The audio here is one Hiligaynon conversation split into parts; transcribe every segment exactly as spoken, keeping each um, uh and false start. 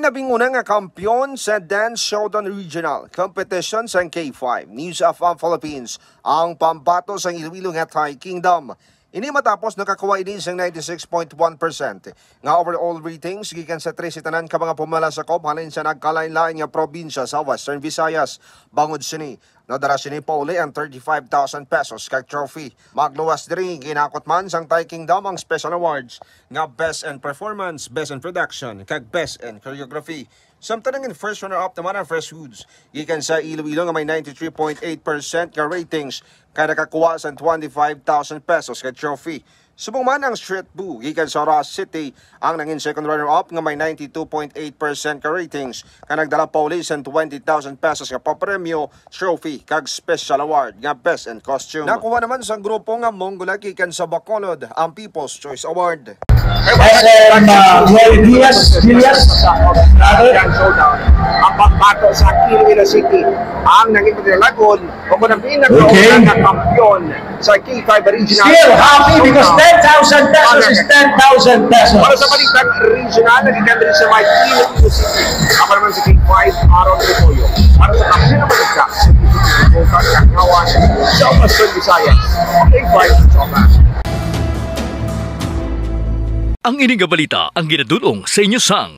Nabinguna nga kampiyon sa Dance Showdown Regional Competition sang K five News F M Philippines ang pambato sang Iloilo nga Thai Kingdom. Ini matapos nakakuha ini sang ninety-six point one percent nga overall ratings gikan sa trese tanan ka mga pumala sa COB halin sa nagkalain-lain nga probinsya sa Western Visayas. Bangod sini, nadala sini pauli ang thirty-five thousand pesos kag trophy. Magluwas diri, ginakot man sang Thai Kingdom ang special awards nga Best in Performance, Best in Production, kag Best in Choreography. Samtang ang first runner-up naman ang Fresh Foods, gikan sa Iloilo nga may ninety-three point eight percent nga ratings, kag nakakuha sang twenty-five thousand pesos nga trophy. Subong man ang Street Boo, gikan sa Roxas City, ang nangin second runner-up nga may ninety-two point eight percent ka ratings, kag nagdala pauli sang twenty thousand pesos nga papremyo, trophy, kag special award nga Best in Costume. Nakuha naman sang grupo nga Mongolay gikan sa Bacolod ang People's Choice Award. S M, uh, Roy Diaz, Diaz. Ang pagbato sa Iloilo City, ang nangin pagkalagon o kung ang pinakauna Okay. nga kampiyon sa K five Regional. Still happy because ten thousand pesos is ten thousand pesos. Para sa balitang regional, nagikan diri sa may Iloilo City. Ako naman sa K five, Aaron Ritoyo. Para sa kampiyon ng balita, sa Bukang Kakawan, sa Western Visayas, K five Showtime. Ang ini nga balita ang ginadul-ong sa inyo sang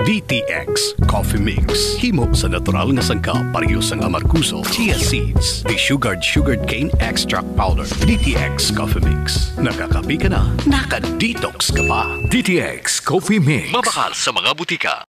D T X Coffee Mix. Himo sa natural nga sangkap, pareho sang amargoso, chia seeds, desugared sugarcane extract powder. D T X Coffee Mix. Nakakape ka na, naka-detox ka pa. D T X Coffee Mix. Mabakal sa mga butika.